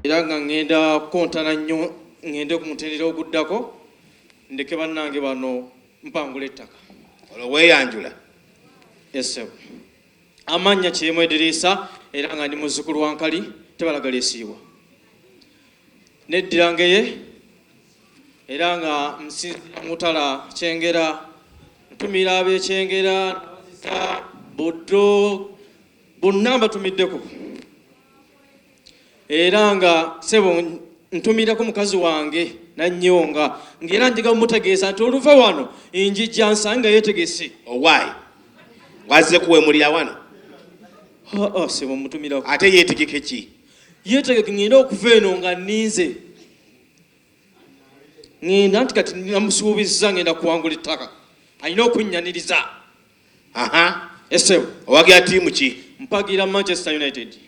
Era nga ŋŋenda kukontana nnyo ŋŋende ku mutendera oguddako ndeke bannange bano mpangula ettaka. Olwo weeyanjula? Yes ssebo. Amannya Kiremu Ediriisa era nga ndi muzzukulu wa Nkali Tebalagala Esiiwa. Neddira Ngeye era nga nsinziira mu Mutala Kyengera, ntumira ab'e Kyengera, Nabaziza, Buddo bonna mbatumiddeko. Era nga sebo ntumirako mukazi wange nanyonga ng'era njiga mutegeeza nti oluva wano njija nsange yetegese. Owaayi wazze kuwemulira wano? Haa sebo mutumirako. Ate yetegeke ki? Yetegeke ngenda okuva eno nga nninze ngenda nti kati namusuubizza ngenda kuwangula ettaka alina okunnyaniriza. Aha. Esebo. Owagira tiimu ki? Mpagira Manchester United.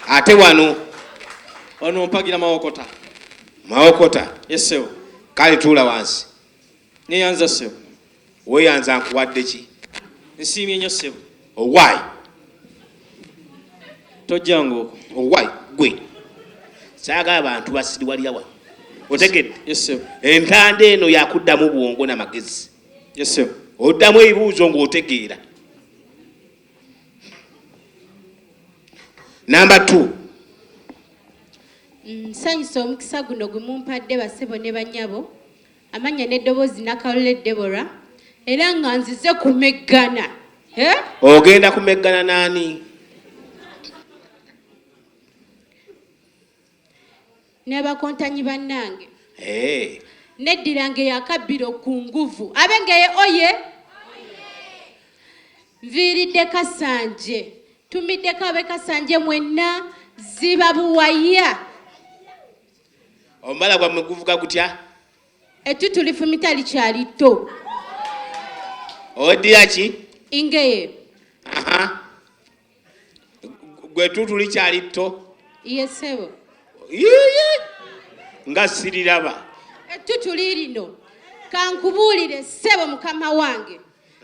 Ate wano? Wano mpagira Mawokota. Mawokota? Esebo. Kale tuula wansi. Neyanza ssebo. Weyanza nkuwadde ki? Nsiimye nnyo ssebo. Owaayi. Tojjanga okwo. Owaayi gwe. Saagala bantu basiriwalira wano. Otegedde? Yes ssebo. Entanda eno yakuddamu bwongo na magezi. Yes ssebo. Oddamu ebibuuzo ng'otegeera. Namba 2. Nsanyuse omukisa guno gwe mumpadde bassebo ne bannyabo. Amannya n'eddoboozi Nakalule Deborah era nga nzize kumeggana. Eh? Ogenda kumeggana n'ani? N'abakontanyi bannange. Hey. Neddira ngeye akabbiro ku nguvu. Ab'engeye oye! Nviiridde Kasanje. Tumiddeko ab'e Kasanje mwenna ziba buwaya. Omubala gwammwe guvuga gutya? Ettutu lifumita likyali tto. Oddira ki? Ingeye. Aha. Gwe ettutu likyali tto? Ye ssebo. Yiiyi! Nga siriraba. Ettutu liirino. Kankubuulire ssebo mukama wange.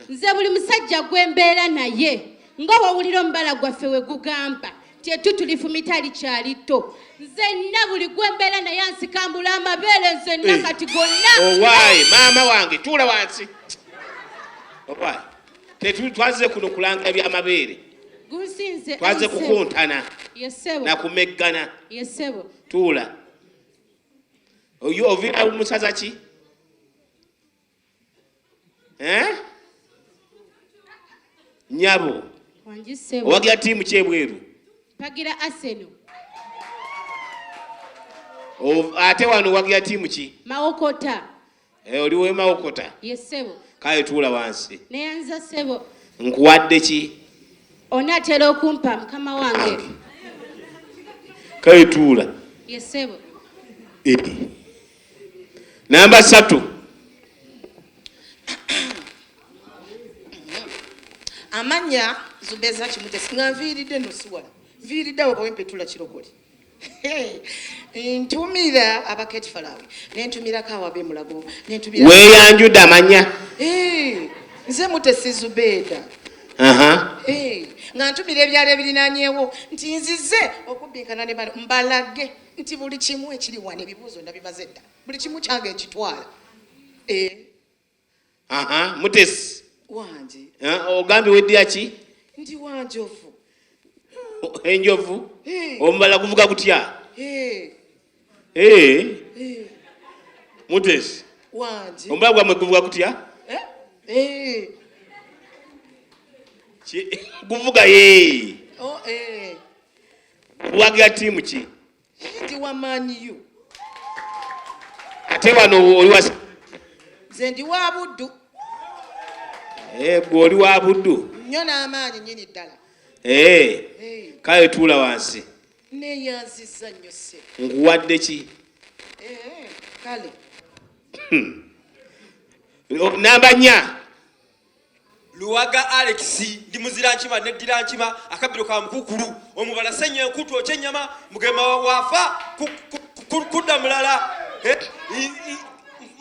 Nze buli musajja gwe mbeera naye nga wowulira omubala gwaffe we gugamba nti ettutu lifumita likyali tto, nzenna buli gwe mbeera naye ansikambula amabeere nzenna eh. kati gonna. Owaaye maama wange tuula wansi. Owaaye tetwazze kuno kulanga ebyamabeere. Gunsinze. Twazze kukontana. Ye ssebo. Na kumeggana. Ye ssebo. Tuula. Oyo oviira mu ssaza ki? Eh? Nyabo. Wangi ssebo. Owagira ttiimu ki ebweru? Mpagira Arsenal. Ate wano owagira ttiimu ki? Mawokota. Eh, oli we Mawokota? Ye ssebo. Kale tuula wansi. Neyanza ssebo. Nkuwadde ki? Onaatera okumpa mukama wange. Kale tuula. Ye ssebo. Eh. Namba 3. Amannya Zubeza Kimutesi nga nviiridde no siwala nviiridde awo Kawempe tula Kirokole. Ntumira abaketi Falawe nentumirako awo ab'e Mulago nentumira. Weeyanjudde amannya? Nze Mutesi Zubeda. Nga ntumira ebyalo ebirinanyeewo nti nzize okubbinkana ne bano mbalage nti buli kimu ekiri wano ebibuuzo nabimaze dda. Buli kimu kyange nkitwala. Aha, Mutesi. Wangi. Ogambye weddira ki? Ndi wa njovu. Enjovu? Omubala guvuga gutya? Mutesi. Wangi. Omubala gwammwe guvuga gutya? Guvuga ye. Oh, Wagira ttiimu ki? Ndi wa Man U. Ate wano oli wa Nze ndi wa Buddu. Gwe oli wa Buddu? Nnyo n'amaanyi nnyini ddala. Kale tuula wansi. Neeyanzizza nnyo ssebo. Nkuwadde ki? Kale. Namba 4. Luwaga Alex ndi muzira nkima neddira nkima akabbiro ka mukukulu omubala senya enkutu okyennyama mugema wafa kudda mulala.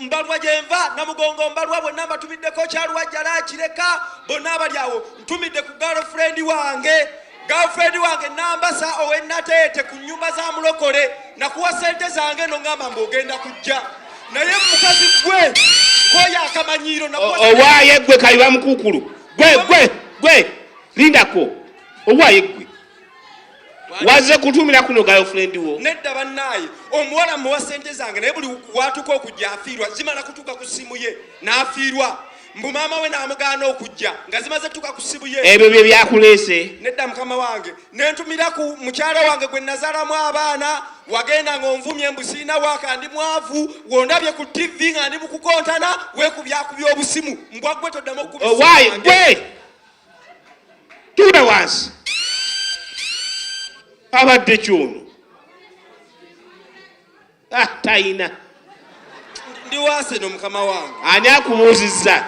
Mbalwa gyenva Namugongo mbalwa bonna mbatumiddeko kyaluwa jjala kireka bonna abali awo ntumidde ku girlfriend wange. Girlfriend wange Nambasa ow'e Nateete ku nnyumba za Mulokole, nakuwa ssente zange n'oŋŋamba mbu ogenda kujja, naye mukazi gwe nkooye akamanyiiro. Nakuwa ssente- Owaaye gwe kayiwa mukukulu gwe gwe gwe lindako owaaye gwe wazze kutumira kuno girlfriend wo. Nedda bannaaye, omuwala muwa ssente zange naye buli watuuka okujja afiirwa, zimala kutuuka ku ssimu ye n'afiirwa, mbu maama we n'amugaana okujja nga zimaze tuuka ku ssimu ye. Ebyo bye byakuleese? Nedda mukama wange, nentumira ku mukyala wange gwe nazaalamu abaana. Wagenda ng'onvumye mbu sirina waaka, ndi mwavu, wondabye ku tv nga ndi mukukontana, weekubyakubya obusimu, mbwa gwe toddamu okukuba essimu Owaaye yange. gwe tuula wansi, abadde kyono ah, tayina. Ndi waaseno mukama wange. Ani akubuuzizza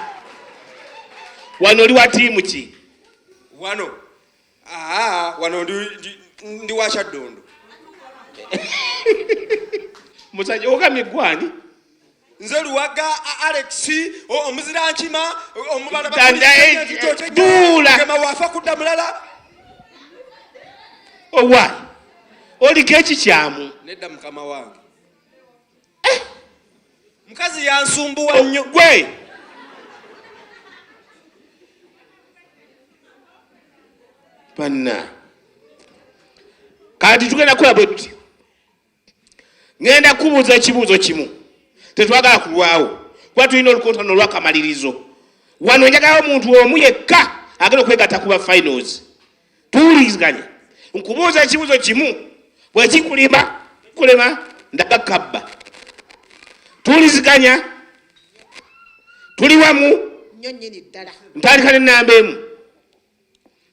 wano oli wa tiimu ki? Wano aa wano ndi wa Kyaddondo. Musajja ogamye gwani? Nze Luwaga Alex omuzira nkima omubala. Tuula. Gema wafa kudda mulala. Owaaye oliko ekikyamu? Nedda mukama wange, mukazi yansumbuwa nnyo. Gwe banna, kati tugenda kukola bwe tuti, ŋŋenda kubuuza ekibuuzo kimu, tetwagala kulwawo kuba tulina olukontano olwakamalirizo wano. Njagalawo omuntu omu yekka agenda okwegatta kuba finals. Tuwuliziganye, nkubuuza ekibuuzo kimu, bwekikulima kulema ndaga kabba. Tuwuliziganya, tuli wamu? Nnyo nnyini ddala. Ntandika nenamba emu,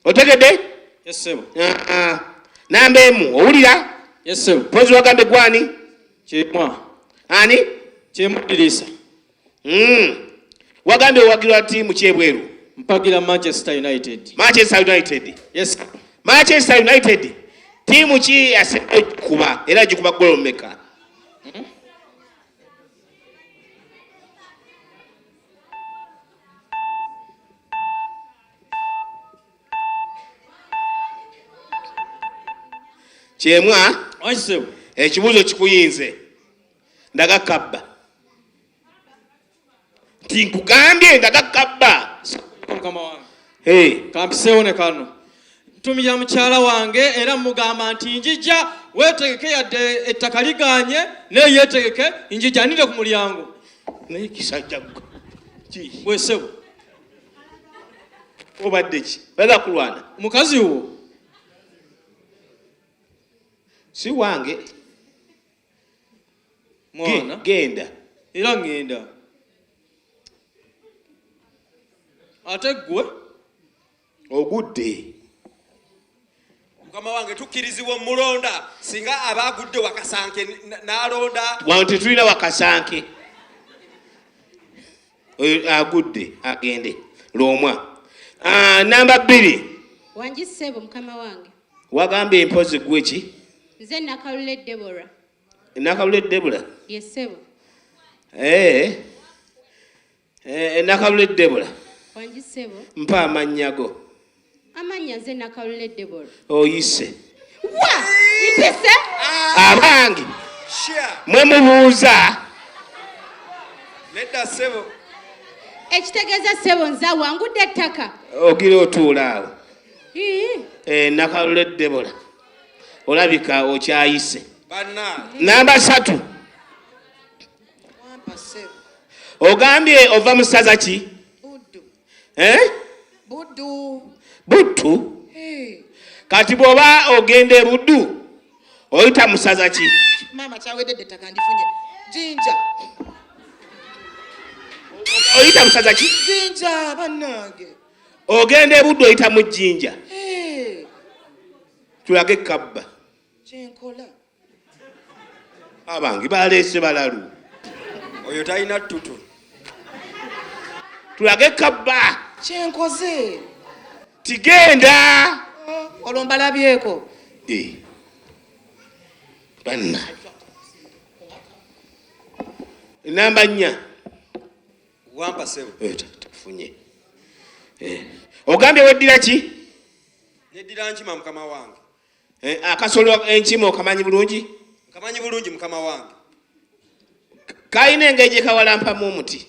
otegedde? Yes ssebo. Ah, ah. Namba emu, owulira? Yes ssebo. Pozi wagambe gwani? Kyemwa. Ani? Kyemudirisa. Wagambye owagirwa tiimu kyebweru? Mpagira Manchester United. Manchester United? Yes. Manchester United tiimu ki yasemba kuba era gikuba golo meka? Kyemwa? Wangi ssebo. Ekibuuzo kikuyinze, ndaga kabba nti nkugambye ndaga kabba. Mukama wange. Hey. Kampiseewo ne kano, ntumira mukyala wange era mugamba nti njija, weetegeke, yadde ettaka liganye naye yeetegeke, njija ninde ku mulyango. Naye kisajja gwe. Ki? Gwe ssebo. Obadde ki, baga kulwana? Mukazi wo. Si wange. Mwana. Genda. Era ŋŋenda, ate ggwe? Ogudde. Mukama wange, tukkirizibwa omulonda singa aba agudde wakasanke n'alonda. Wano tetulina wakasanke. Oyo agudde agende lwomwa. Ah, namba 2. Wangi ssebo mukama wange. Wagambye empozi gwe ki? Nze Nakalule Debora. Nakalule Debora? Ye ssebo. Eh. Eh, Nakalule Debora. Wangi ssebo. Mpa amannya go. Amannya nze Nakalule Debora. Oyise. Wa mpise. Abange. Share. Mwe mubuuza. Nedda ssebo. Ekitegeeza ssebo nze awangudde ettaka. Ogira otuula awo. Ii. Eh, Nakalule Debora olabika okyayise. Banna. Namba 3. Wampa ssebo. Ogambye ova mu ssaza ki? Buddu. Eh? Buddu. Buddu? Hey. Kati bw'oba ogenda e Buddu oyita mu ssaza ki? Maama, kyawedde dde, ettaka ndifunye. Jinja. Oyita mu ssaza ki? Jinja bannange. Ogenda e Buddu oyita mu Jjinja? Hey. Tulage kabba. Kyenkola. Abange baleese balalu. Oyo talina ttutu. Tulage kabba. Kyenkoze. Tigenda. Olwo mbalabyeko. Eh. Banna. Namba 4. Wampa ssebo. Eh, tafunye. Eh. Ogambye weddira ki? Neddira nkima mukama wange. Eh, akasolo enkima okamanyi bulungi? Nkamanyi bulungi mukama wange. Kalina engeri gye kawalampamu omuti,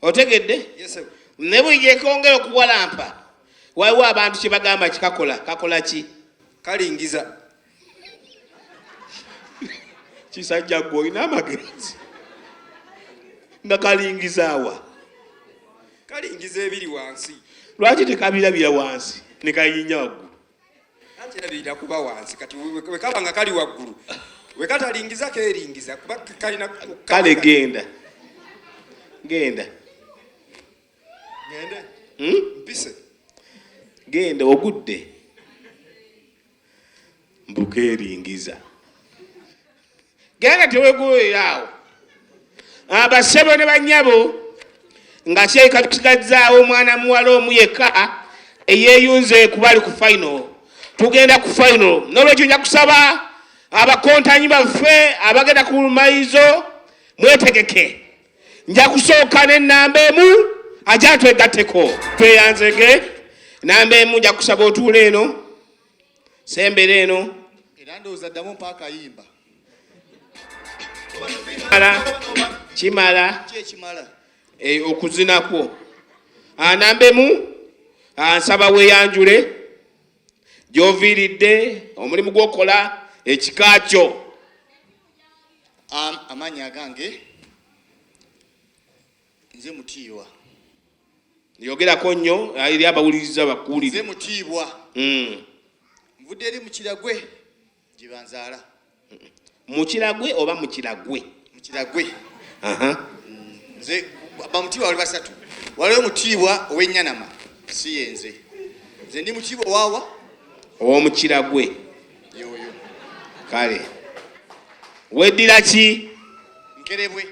otegedde? Yes, sir. Ne buli gyekongera okuwalampa waliwo abantu kye bagamba kikakola. Kakola ki? Kalingiza. Kisajja gwe olina amagezi nga kalingizaawa. Kalingiza ebiri wansi. Lwaki tekabirabira wansi ne kayinya waggulu? Anti erabirira kuba wansi, kati wekaba nga kali waggulu wekatalingiza keringiza kuba kalina. Kale genda, genda. Ngende? Hmm? Mpise? Genda, ogudde mbukeeringiza. Genda, tewegoweraawo. Abasebo ne banyabo, nga kyerika tusigazzaawo omwana muwala omu yekka eyeeyunze ku bali ku final. Tugenda ku final, nolwekyo nja kusaba abakontanyi baffe abagenda ku mayizo mwetegeke. Nja kusooka n'ennamba emu ajja twegatteko. Tweyanzege. Namba emu, nja kusaba otuula eno, sembera eno. Era ndowooza ddamu mpa akayimba. Kimala, kimala. Ki ekimala? Eh, okuzinakwo. Namba emu, nsaba weeyanjule, gy'oviiridde, omulimu gw'okola, ekika kyo. Amannya agange nze Mutiibwa. Yogerako nnyo eri abawuliriza Nze bakuwulire. Mutiibwa. Nvudde eri Mukiragwe gye banzaala. Mukiragwe oba Mukiragwe? Mukiragwe. Aha. Nze bamutiibwa bali basatu. Waliwo Mutiibwa ow'Ennyanama, si yenze. Nze ndi Mutiibwa owaawa? Ow'Omukiragwe. Yoyo. Kale, weddira ki? Nkerebwe.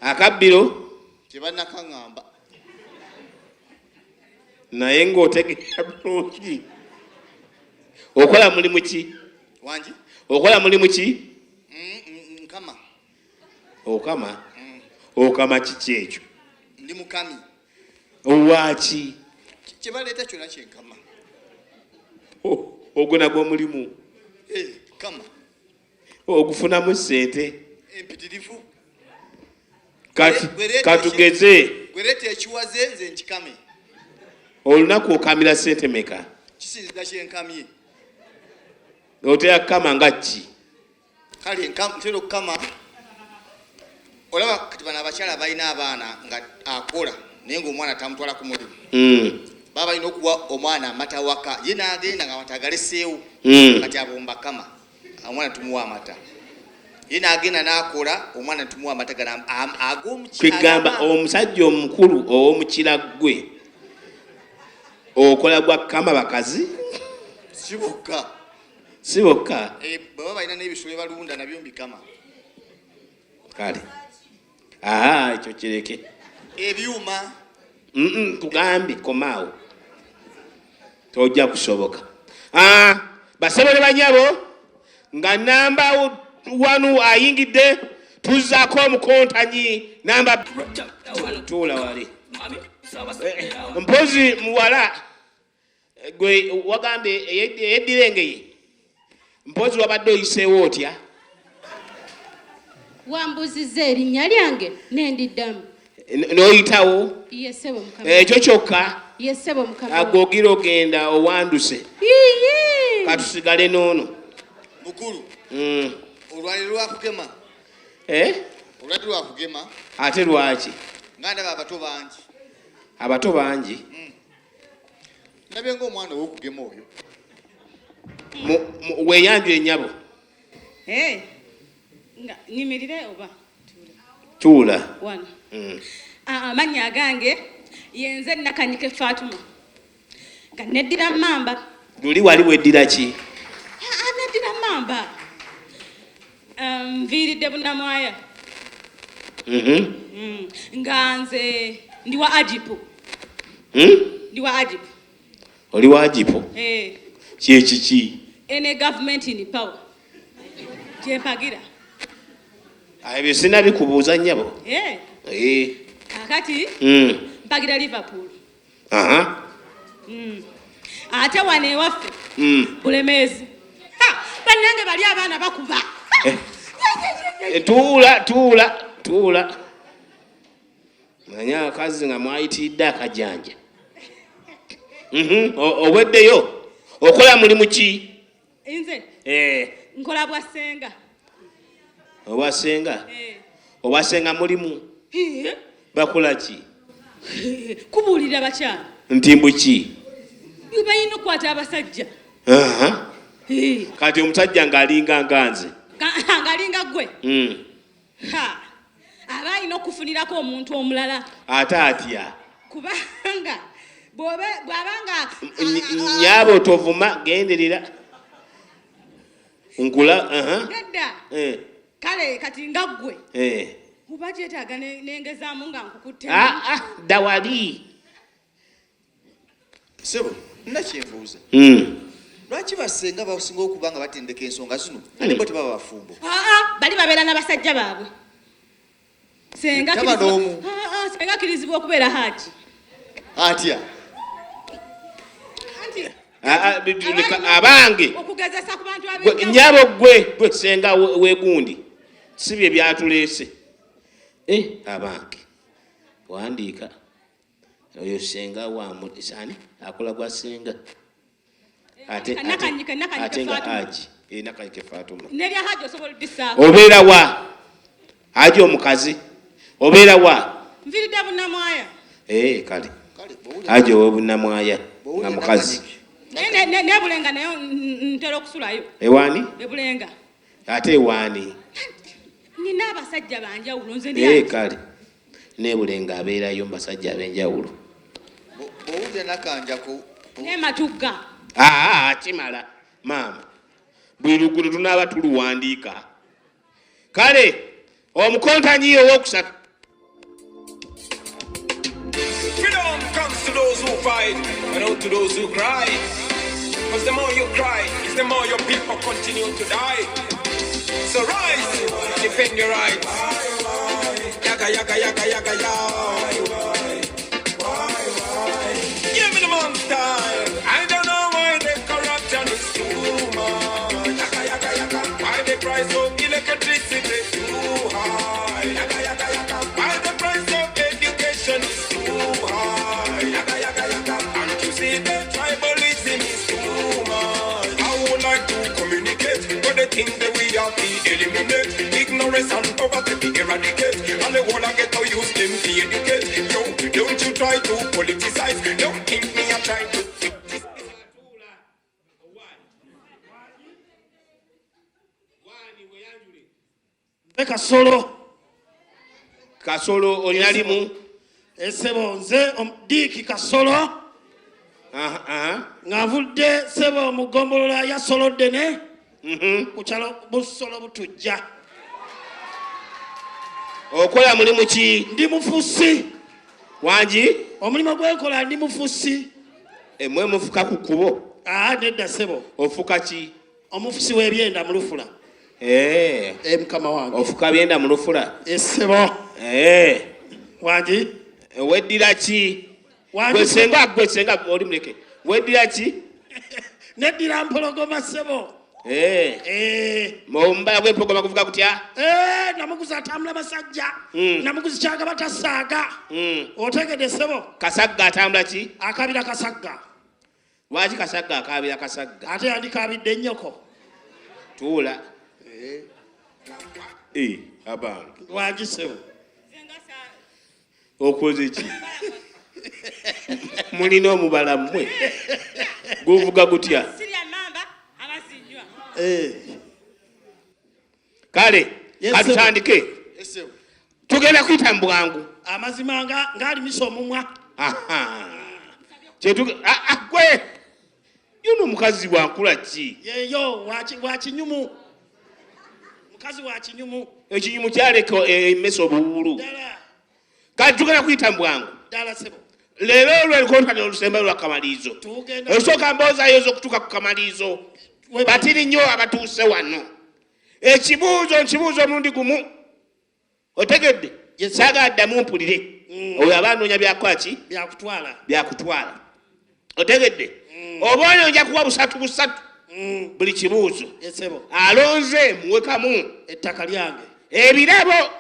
Akabbiro? Tebannakaŋŋamba. Naye ng'otegeera bulungi, okola mulimu ki? Wangi? Okola mulimu ki? Nkama. Okama? Okama kiki ekyo? Ndi mukami. Owaaki? Kye baleeta kyonna kyenkama. Oh, ogwo nagwo mulimu? Eh, kama. Ogufunamu sente? Empitirivu. Kati katugeze. Gwereeta ekiwaze nze nkikame. Olunaku okamira sente meka? Kisinzira kyenkamye. Otera kukama nga ki? Kale ntera okukama, olaba kati bano abakyala balina abaana nga akola naye ngaomwana tamutwala ku mulimu. Baba balina okuwa omwana amata waka, ye n'agenda nga amata agaleseewo. Kati abo mbakama, omwana tumuwa amata, ye n'agenda n'akola, omwana tumuwa amata gano Kwegamba omusajja omukulu ow'omukiraggwe okola gwa kama bakazi? Si bokka. Si bokka? Eh, baba balina n'ebisolo ebalunda, nabyo mbikama. Kale, aa, ekyo kireke. Ebyuma. Tugambye komaawo, tojja kusoboka. Ah, basebo ne banyabo, nga namba wanu ayingidde, tuzzaako omukontanyi namba. Tuula wali. Eh, mpozi muwala gwe wagambye eyeddira engeye, mpozi wabadde oyiseewo otya? Wambuuzizza erinnya lyange nendiddamu. N'oyitawo? Ye ssebo mukama. Ekyo kyokka? Ye ssebo mukama. Agogira ogenda owanduse. Iye. Katusigale n'ono. Mukulu. Olwaliro lwakugema. Eh? Olwaliro lwakugema. Ate lwaki? Nga ndaba abato bangi. Abato bangi? Ndabye ng'omwana ow'okugema oyo. Weeyanjule ennyabo. Eh, nga nyimirire oba Tuula. Wano? Ah, amannya agange yenze Nakanyike Fatuma, nga neddira mamba. Luli wali weddira ki? Ah, neddira mamba. Nviiridde Bunamwaya. Nga nze ndi wa Ajipu. Ndi wa Ajipu. Oli wa Ajipo? Eh. Kyekiki? Any government in power gyempagira. Ebyo sinabikubuuza nnyabo. Eh, Eh. kakati mpagira Liverpool. Aha. Ate wano ewaffe Bulemeezi. Bannange bali abaana bakuba. Tuula, tuula, tuula. Manya abakazi nga mwayitiridde akajanja. Oweddeyo. Okola mulimu ki? Nze nkola bwa ssenga. Obwa ssenga? Obwa ssenga mulimu? Bakola ki? Kubuulira bakyala. Nti mbu ki? Balina okukwata abasajja. Kati omusajja ng'alinga nga nze. Ng'alinga ggwe. Aba alina okufunirako omuntu omulala. Ate atya? Kubanga bw'abanga Nnyabo tovuma, genderera. Nkula, Nedda. Kale kati nga ggwe. Oba kyetaaga nengezaamu nga nkukutte. Dda wali. Ssebo, nina kye mbuuza. Lwaki bassenga basinga okuba nga batendeka ensonga zino ate bo tebaba bafumbo? Bali babeera n'abasajja baabwe. Ssenga Taba n'omu. Ssenga akkirizibwa okubeera Haji. Atya? Anti Abange. Okugezesa ku bantu Gwe, ab'enjawulo. nnyabo gwe ssenga weegundi. Si bye byatuleese. Abange. Wandiika. Oyo ssenga wa ani? Akola gwa ssenga. Nakanyike Ate nga Fatuma. Haji. Nakanyike Fatuma. N'erya Haji osobola oddisaako. Obeera wa? Haji omukazi. Obeera wa? Nviiridde Bunnamwaya. Kale. Kale, bw'owulira Haji ow'Obunnamwaya Bw'owulira nga mukazi. Nakanyike. Naye ne Bulenga nayo ntera okusulayo. Ewaani? E Bulenga. Ate ewaani? Nina abasajja banjawulo nze ndi ati. Kale. Ne Bulenga abeerayo mu basajja ab'enjawulo. Bw'owulira Nakanjako, Ne Matugga. Kimala maama. Buli luguudo tunaaba tuluwandiika. Kale omukontanyi owookusatu. Freedom comes to those who fight and not to those who cry. Because the more you cry, it's the more your people continue to die. So rise, defend your rights. Yaga, yaga, yaga, yaga, yaga. Give me the monster. I don't know why the corruption is too much. Yaga, yaga, yaga. Why the price of electricity too high? Yaga, yaga, yaga. Why the price of education is too high? Yaga, yaga, yaga. Can't you see the tribalism is too much? I would like to communicate, but the thing that we have to eliminate, ignorance and poverty be eradicate, and the whole I get to use them to educate. Yo, don't you try to politicize. Don't think me I try to. Nze Kasolo. Kasolo olina limu? Ssebo nze Diiki Kasolo. Nga nvudde ssebo mu ggombolola ya Solo Ddene. Ku kyalo Busolo Butujja. Okola mulimu ki? Ndi mufusi. Wangi? Omulimu gwe nkola ndi mufusi. Mwe mufuka ku kkubo? Nedda ssebo. Ofuka ki? Omufusi w'ebyenda mu lufula. Mukama wange. Ofuka byenda mu lufula? Ssebo. Wangi? Weddira ki? Wangi? Gwe ssenga oli muleke. Weddira ki? Neddira mpologoma ssebo. Omubala gw'empologoma guvuga gutya? Namuguzi atambula masajja. Namuguzi kyagaba tasaaga. Otegedde ssebo? Kasagga atambula ki? Akabira kasagga. Lwaki kasagga akaabira kasagga? Ate yandikaabidde nnyoko. Tuula. Abange. Lwaki ssebo? Okoze ki? Mulina omubala mmwe. Guvuga gutya? Sirya mmamba, abazinywa. Kale, Yes, katutandike. Yes, sir. Tugenda kuyita mu bwangu. Amazima ng'alimisa omumwa. Aha. Gwe. Yuno omukazi wankula ki? Yeyo, wa kinyumu. Mukazi wa kinyumu. Ekinyumu kyaleka emmese obuwuulu. Ddala. Kati tugenda kuyita mu bwangu. Ddala ssebo. Leero olw'enkontano olusembayo lwa Kamaliizo. Tugenda Osooka mboozayo ez'okutuuka ku Kamaliizo. Webale. Batiri nnyo abatuuse wano. Ekibuuzo nkibuuza omulundi gumu. Otegedde? Yes, sir. Saagala ddamu mpulire. Oyo aba anoonya byakukola ki? Byakutwala. Byakutwala. Otegedde? Oba oyo nja kuwa busatu busatu buli kibuuzo. Esebo. Alonze muwekamu. Ettaka lyange. Ebirabo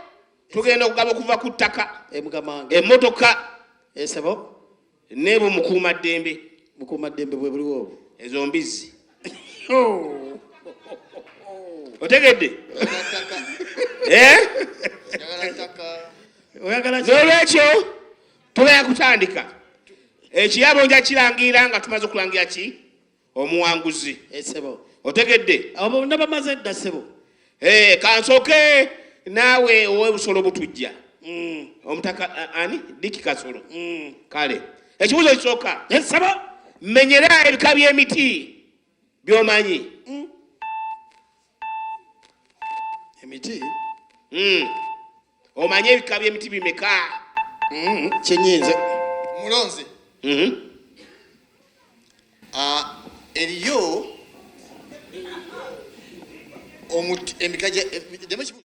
tugenda okugaba okuva ku ttaka. Mugama wange. Emmotoka. Esebo. Neebo mukuumaddembe. Mukuumaddembe bwe buliwo obwo. Ezo mbizzi. Otegedde? Eh? N'olwekyo tugenda kutandika ekirabo nja kirangira nga tumaze okulangira ki omuwanguzi. Esebo. Otegedde? Abo bonna bamaze dda ssebo. Eh, kansooke naawe ow'ebusolo butujja. Omutaka ani? Diki Kasolo. Kale ekibuuzo ekisooka. Esebo. Menyera ebika by'emiti by'omanyi. Emiti? Omanyi ebika by'emiti bimeka? Kyenyinze. Mulonzi. Eriyo omuti emika gya demu ekibuuzo.